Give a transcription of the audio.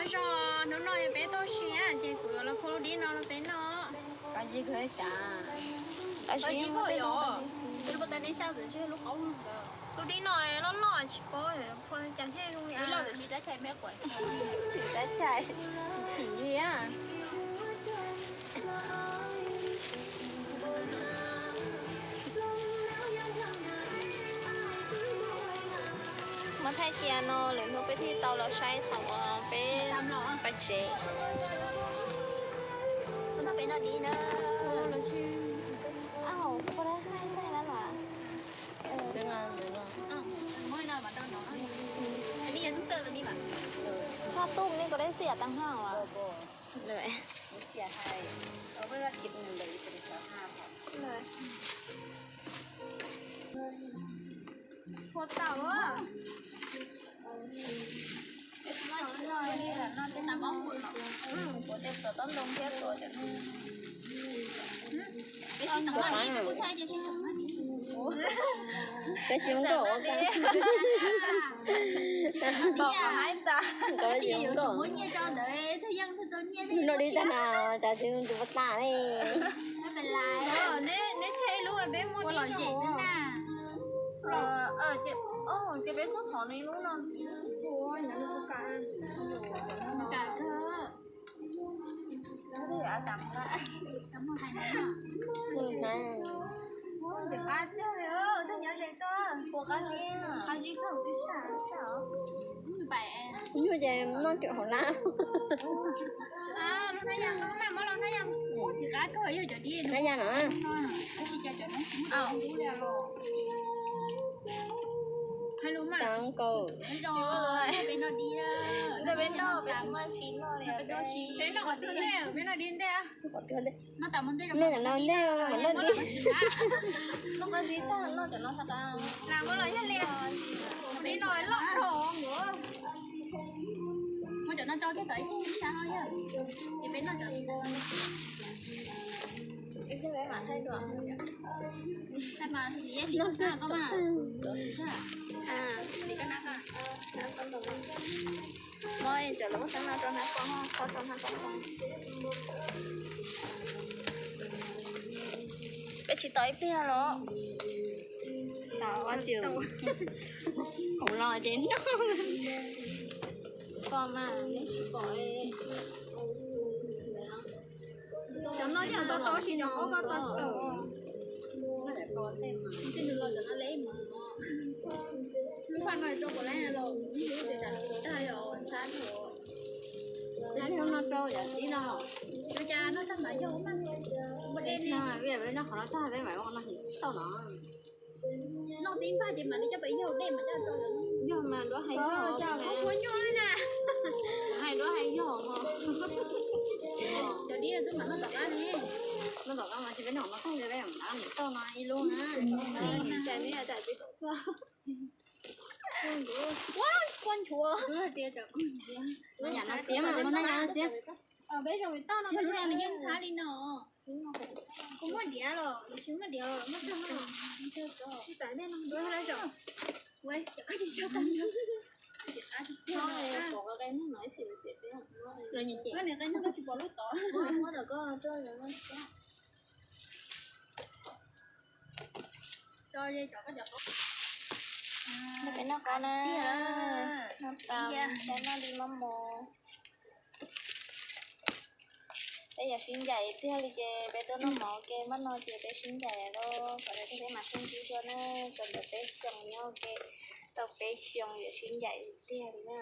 Zog hnub no peb tuaj si ces kuv yuav los phua lub dib no rau peb noj. Qab zib kawg xav. Qab zib kawg yom. Lub dib no loj loj tsis paub phua cas thiaj zoo li. Twm rab chais, chim li. Muab thaij cia no lwm hnub peb thiaj tau los saib thaum uas peb pais tsev. Haj tub ne koj dej xi yam tag haj as. Phua tau. Peb tsis zoo nkauj. Nkauj li tag na, cas tsis tus pas tas li. Neb tseg ib lub peb muab lom zem xwb na. Ces peb muab thov nws ib lub no. Ntxim qab tiag li, tej nyob ze tuaj puas qab zib, qab zib kawg twb saj saj os. Kuv nyuaj ces noj cov hauv lab. Lub hnab yas, muab los hnab yas, ntxim qab kawg yog cov dib hnab yas no. Tab sis cas cov no tsis muaj dib li los. Hais lus mas. Tsis muaj lus. Ntawm peb noj, peb tsis muaj dib noj li. Peb noj qhov twg ntej, peb noj dib ntej. Noj cov no ntej, noj dib. Noj qab zib tag, noj cov no sab qab. Lam muab los yog li, dib no loj dhau nkaus. Muab cov no tso kiag tom ib tug sab yog, es peb noj cov. Ib pliag peb mam thaij dua. Thaij mas, koj mas. Muab cov lub xeeb no rau hnab ko, tso rau hnab ko. Peb tsis tos ib pliag los. Tos tsis, koom los ces noj. Koj mas neb tsis pom. Cov no yeej tau tau si cov qub koj tau tsis tau. Tej nws los cov no leb mas. Lub faj no rau puas lab los ib lub ces tas tag yog ntxhab. Ces no rau yam tib no. Cas noj tag mas yog mas. Peb noj qhov no tag peb mam ua no tau no. Noj tib npag ces mam li coj pem yog dej mas coj rau. Yog mas duab hais yog, kuv nyuaj na. Hais duab hais yog. Cov dib twb mam noj tom qab ne. Noj tom qab mas tsis peb noj no tag peb mam li tau no ib lub na. Cas neb tas tsis tau txog. Ua kua nchuav. Twb hais tias cov kua nchuav. No yam no xiav mas, no yam no xiav. Peb zoo toj no, lub no nws yeej ntxhab li no. Kuv muaj diav los, tsis muaj diav los muaj tag no. Tsis txais dej no, ua cov koj tsis tso tag no. Los nyiam cem. Koj niam qe ntug koj tsis pom lub tod. Peb noj qab na, noj tas peb noj li mab mos. Peb yuav sib ncaim tiag li ces peb tuaj noj mov ua ke, npaj no ces peb sib ncaim lawm, kom peb mam sib ntsib dua na, txog ntawm peb xyoos nyob ua ke, tau peb xyoos yuav sib ncaim tiag li na.